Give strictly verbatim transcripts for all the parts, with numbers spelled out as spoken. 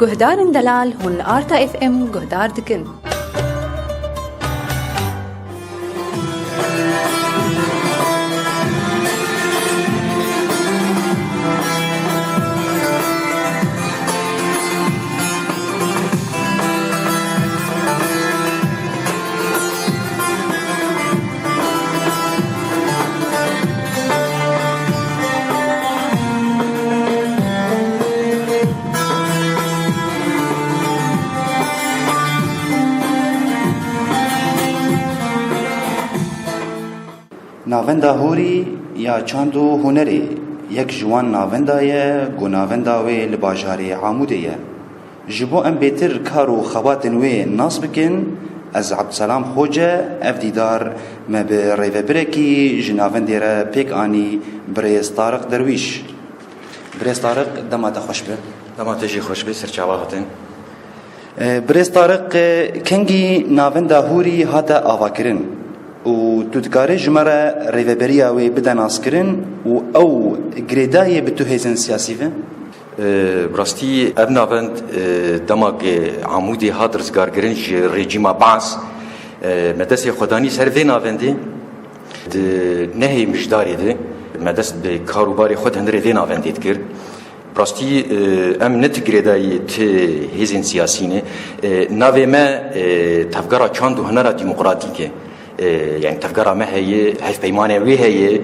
Guhdarên delal hûn li Arta F M guhdar dikin. Navenda Hûrî ya çand û hunerê yek ji wan navenda ye ku navenda wê li bajarê Amûdê ye. Ji bo em bêtir kar û xebatên wê nas bikin, ez Ebdselam Xoce, ev dîdar me bi rêvebirekî ji navendê re pêk anî, birêz Tariq Derwîş. Birêz Tariq, dema te xweş be. Dema te jî xweş be, serçava hatin. E, Birêz Tariq, e, kengî navenda Hûrî hate avakirin û tu dikarî ji me re rêveberiya wê bide naskirin û ew girêdayî bi tu hêzên siyasî ve? E, bi rastî ev navend, e, dema ku Amûdê hat rizgarkirin ji rejîma Baas, e, me destê xwe danî ser vê navendê. Di nehê Mijdarê de me dest bi kar û barê xwe di hundirê vê navendê dikir. Bi rastî, e, em ne ti girêdayî ti hêzên siyasî ne. E, navê me, e, Tevgera Çand û Hunera Demokratîk e. E, yani tevgera me heye, hevpeymanê wê heye.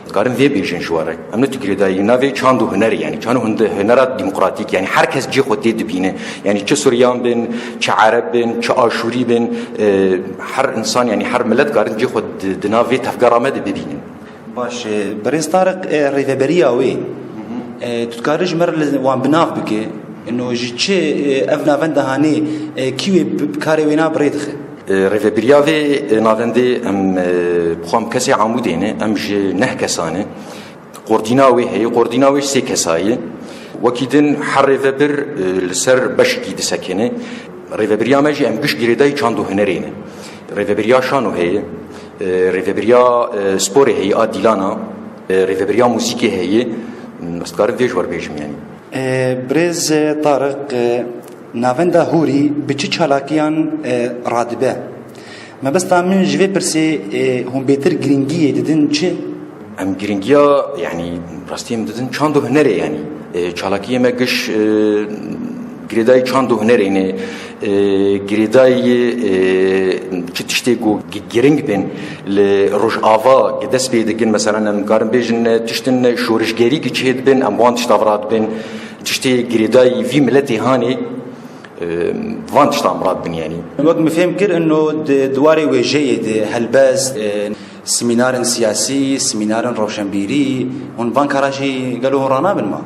Dikarin vê bêjin ji we re. Em ne tu girêdayî navê çand û hunerê, yani çand û hunde-, hunera demokratîk, yani her kes cê xwe tê dibîne. Yani çi Suryan bin, çi Ereb bin, çi Aşûrî bin, e, her insan, yani her milet karin cê xwe di, di nav vê tevgera me de bibînin. Baş, e, Birêz Tariq, e, rêveberiya wê, e, tu dikarî ji me re li wan bi nav bike, ino ji çi, e, ev navenda hanê, e, kî wê bi, bi karê wêna bi rê dixe? E, rêveberiya vê, e, navendê em, e, bi xwe em kesê Amûdê ne, em ji neh kesan e. Qordîna wê heye, qordîna wê ji sê kesa ye. Wekî din her rêvebir, e, li ser beşekî disekine. Rêveberiya me jî em giş girêdayî çand û hunerê ne. Rêveberiya şano heye, e, rêveberiya, e, sporê heye a dîlana, e, rêveberiya muzîkê heye. Ez dikarim vê ji we re bêjim yani. E, Birêz, e, Tariq, e, navenda Hûrî bi çi çalakiyan, e, radibe? Mebesta min ji vê pirsê, e, hûn bêtir girîngiyê didin çi? Em girîngiya, yani rastî em didin çand û hunerê yani. E, çalakiyê me giş, e, girêdayî çand û hunerê ne. E, girêdayî, e, çi tiştê ku gi-, giring bin li Rojava gi dest pê dikin, mesela em karin bêjin, e, tiştin şorişgerî gi çê dibin, em wan tişta vira dibin. Tiştê girêdayî vî miletê hanê, e, van tiştan murad bin yani. Wek min fêm kir, ino di, di warê wêjeyê de helbest, e, semînarên siyasî, semînarên rewşenbîrî, hûn van kara jî gelo hûn ranabin ma?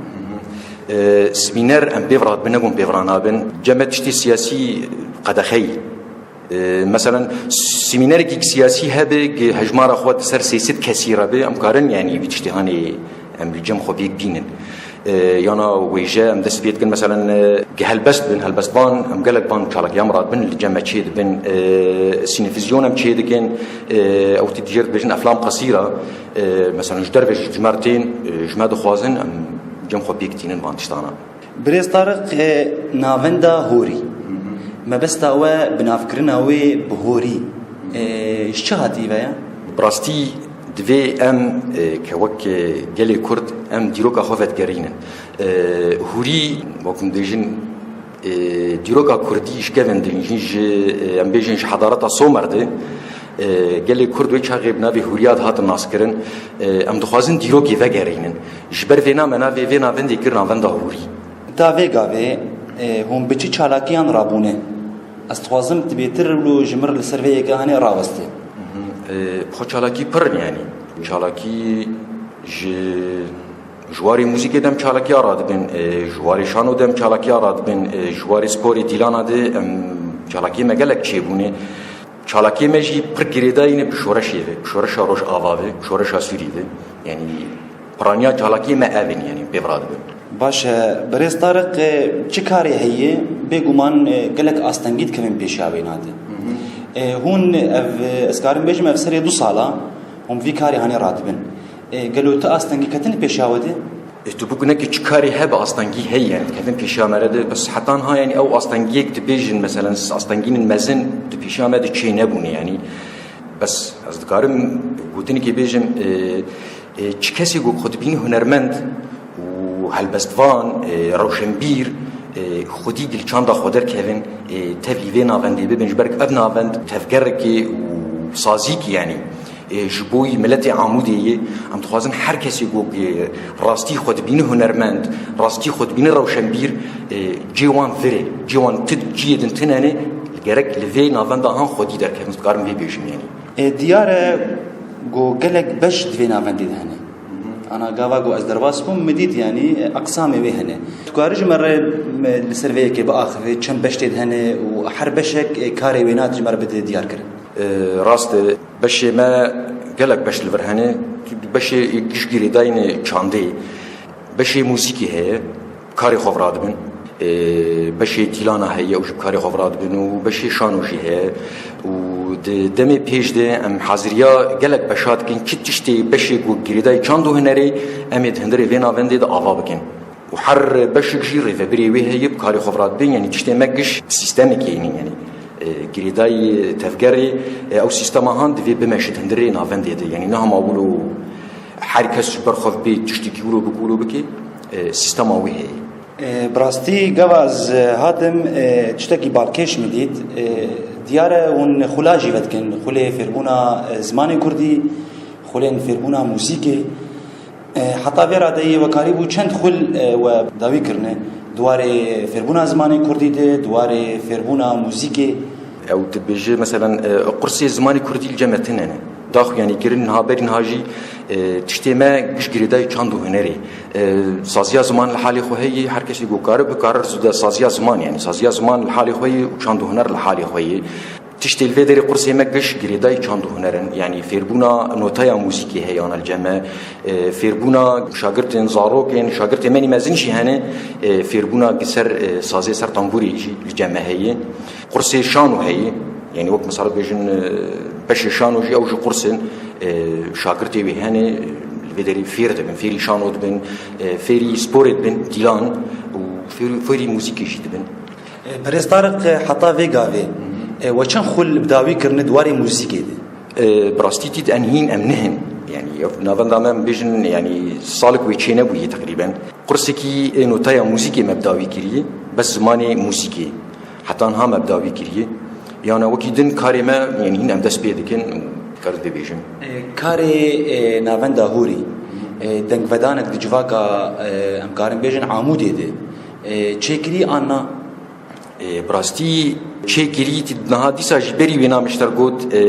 E, semîner em pê vira dibin, ne ku em pê vira nabin. Cem me tiştê siyasî qedexeyî. E, meselen, semînerekî siyasî hebe, ki hejmara xwe di ser sê sed kesî re be, em karin yani vî tiştê hanê em li cem xwe pêk bînin. E, yana wêje em dest pê dikin, meselen, e, gi helbest bin, helbestvan, em gelek van çalakiyan mirat bin, li cem me çê dibin, e, sînefizyon em çê dikin, e, ew tî dijêr dibêjin eflam qesîra, e, meselen, ji derve ji me re tên, e, ji me dixwazin, em cem xwe pêk tînin van tiştana. Birêz Tariq, e, navenda Horî. Mebesta we binavkirina wê bi Horî. E, ji çi hatî ve ya? Bi rastî divê em, e, ke wek, e, gelê Kurd em dîroka xwe vedigerînin. E, Hûrî, wek hûn dibêjin, e, dîroka Kurdî ji kevin din jî ji, e, em bêjin ji hedareta Somer de, e, gelê Kurd wê çaxê bi navê Hûriya dihatin naskirin. E, em dixwazin dîrokê vegerînin. Ji ber vêna me navê vê navendê kir navenda Hûrî. Ta vê gavê, e, hûn bi çi çalakiyan rabûne? Ez dixwazim tu bêtir wilo ji mir li ser vê yeke hanê rawestê. Mhm. E, xwe çalakî pir in yani. Çalakî ji, ji warê muzîkê dem çalakiya radibin, e, ji warê şano dem çalakiya radibin, e, ji warê sporê dîlana de em çalakiyê me gelek çêbûne. Çalakiyê me jî pir girêdayî ne bi şoreşê ve, bi şoreşa Rojava ve, bi şoreşa Sûrî ve. Yani piraniya çalakiyê me ev in, yani pê vira dibin. Baş e, birêz Tariq, e, çi karê heye? Bêguman, e, gelek astengî dikevin pêşiya wê nade. Hı hı. E, hûn ev, e, ez karim bêjim ev serê du sala hûn vî karê hanê radibin. E, gelo ti astengî ketine pêşiya we de? E, tu bigune ki çi karê hebe astengî heye, yani, kevin pêşiya me re de, bes hetan ha, yani, ew astengiyek dibêjin, meselen, astengînin mezin di pêşiya me de çê nebûne, yani. Bes ez dikarim gotinekê bêjim, e, e, çi kesê ku xwe dibîne hunermend û helbestvan, e, rewşenbîr, e, xwedî li çanda xwe derkevin, e, tevlî vê navendê bibin, ji ber ku ev navend tevgerekê û sazîkî, yani, e, ji bo yî miletê Amûdê ye. Em dixwazin her kesê ku, e, rastî xwe dibîne hunermend, rastî xwe dibîne rewşenbîr, e, cê wan vir e, cê wan ti, ciyê din tune ne, li gerek li vê navenda han xwedî derkevin, dikarim vê bêjim, yani. E, diyar e ku gelek beş di vê navendê de hene. Ana gava ku ez derbas bûm, min dît, yani, e, eqsamê wê hene. Tu karî ji me re, me, li ser vê yekê biaxivî, çend beş tê de hene û her beşek, e, karê wê nat ji me re bide diyar kirin. E, rast e, beşê me gelek beş li vir hene. Beşê giş girêdayî ne çandê. Beşê muzîkê heye, karê xwe vira dibin. E, beşê tîlana heye û ji karê xwe vira dibin û beşê şano jî heye. Û di demê pêş de em haziriya gelek beşa dikin, çi tiştê beşê ku girêdayî çand û hunerê, em ê di hundirê vê navendê de ava bikin. Û her beşik jî rêvebirê wê heye, bi karê xwe vira dibin, yanî tiştê me giş sîstemekê hînî, yanî, e, girêdayî tevgerê, e, ew sîstema han divê bimeşit hundirê navendê de. Yanî ne hema wilo her kes ji ber xwe bê tiştekî wilo bike, wilo bike, e, sîstema wê heye. E, bi rastî gava ez hatim, e, tiştekî balkêş min dît. E, diyar e hûn xula jî vedikin, xulê fêrbûna, e, zimanê kurdî, xulên fêrbûna muzîkê. E, heta vê radeyê we karîbû çend xul, e, we dawî kirine di warê fêrbûna zimanê kurdî de, di warê fêrbûna muzîkê? Ew dibêje, meselen, e, qursê zimanê kurdî li cem me tune ne. Daxuyanî kirin, niha berî niha jî, e, tiştê me giş girêdayî çand û hunerê. E, saziya ziman li halê xwe heye, her kesê ku kare bikare zû de saziya ziman, yanî saziya ziman li halê xwe ye û çand û huner li halê xwe ye. Tiştê li vê derê qursê me giş girêdayî çand û huner in, yanî fêrbûna notaya muzîkê heye ana li cem me, e, fêrbûna şagirtên zarokên, şagirtê menî mezin jî hene, e, fêrbûna gi ser, e, sazê ser tambûrê jî li cem me heye. Qursê şano heye, yanî wek misal bêjin, e, beşê şano jî ew jî qurs in, e, şagirtê wê hene, li vê derê fêr dibin, fêrî şano dibin, e, fêrî sporê dibin, dîlan û fêrî, fêrî muzîkê jî dibin. E, Berêz Tariq, e, heta vê gavê, e, we çend xul bi dawî kirine di warê muzîkê de? E, bi rastî tît en hîn em nihin. Yanî ev navenda me em bêjin, yanî salik wê çênebûyî teqrîben. Qursekî, e, notaya muzîkê me bi dawî kiriye, bes zimanê muzîkê. Heta niha me bi dawî kiriye. Yana wekî din karê me, yanî hîn em dest pê dikin, dikarim vê bêjim. E, karê, e, navenda Hûrî, e, dengvedanek di civaka, e, em karin bêjin Amûdê de, e, çêkirî an na? E, bi rastî çêkirî, niha dîsa jî berî wêna min ji te re got, e,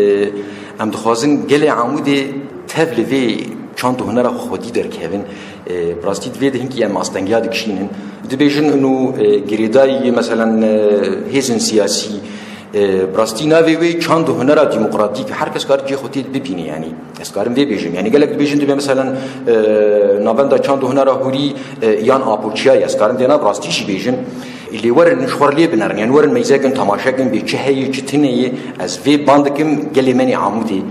em dixwazin gelê Amûdê tev li vê çand û hunera xwe xwedî derkevin. E, bi rastî di vê de hinkî em astengiya dikişînin. Dibêjin û, e, girêdayî, meselen, e, hêzên siyasî, e, bi rastî navê wê çand û hunera demokratîk, her kes kar cihê xwe tê bibîne, yanî. Ez karim vê bêjim. Yanî gelek dibêjin dibe, meselen, e, navenda çand û hunera Hûrî, e, yan Apoçiya ye. Ez karim vê nav rastî jî bêjim. Lê werin ji xwe re lê binerin. Yanî werin meyzekin, temaşekin bê çi heye, çi tune ye. Ez vê ban dikim gelê menê Amûdê.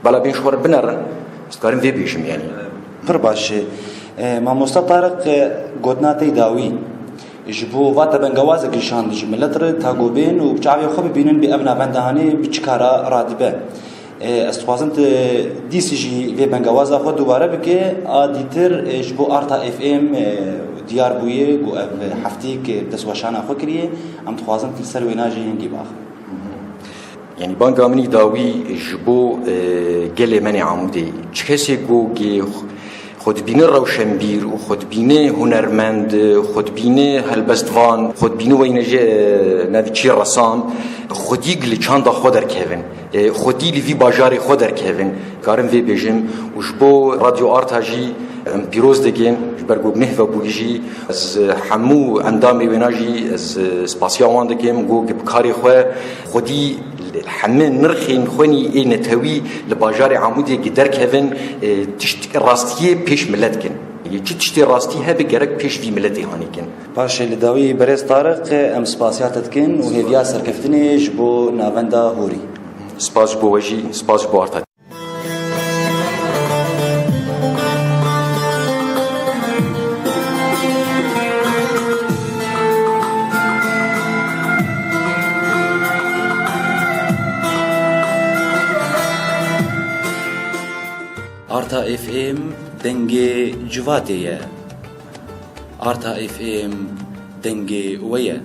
Bala bên ji xwe re binerin. Ez karim vê bêjim, yanî. Pir baş e. E, mamosta Tariq, e, gotina te dawî. Ji bo vate bengawazek şand ji milet re ta ku bên û bi çavê xwe bibînin bê ev navenda hanê bi çi kara radibe. E, ez dixwazim tu dîs jî vê bengawaza xwe dubare bike, a dîtir, e, ji bo Arta F M, e, diyar bûye ku ev heftîk, e, destweşana xwe kiriye. Em dixwazin tu li ser wêna jî hingî biaxivî. Yanî banga min î dawî ji bo, e, gelê me nê Amûdê. Çi kesê ku gê xwe dibîne rewşenbîr û xwe dibîne hunermend, xwe dibîne helbestvan, xwe dibîne weyne jî, e, navî çî resam, xwedî li çanda xwe derkevin. E, xwedî li vî bajarê xwe derkevin. Karim vê bêjim û ji bo Radyo Arta jî em pîroz dikin, ji ber ku neh vebûyî jî ez hemû endamê wêna jî ez spasiya wan dikim, ku bi karê xwe xwedî hemû nirxên xwenî ê netewî li bajarê Amûdê gi derkevin, e, tişt rastiyê pêş milet kin. Yê çi tiştê rastî hebe gerek pêş vî miletê hanê kin. Paşê li dawî berêz Tariq, em spasiya te dikin û hêviya serkeftinê ji bo navenda Hûrî. Spas ji bo we jî, spas ji bo Arta. Arta F M dengê civatê ye. Arta F M dengê we ye.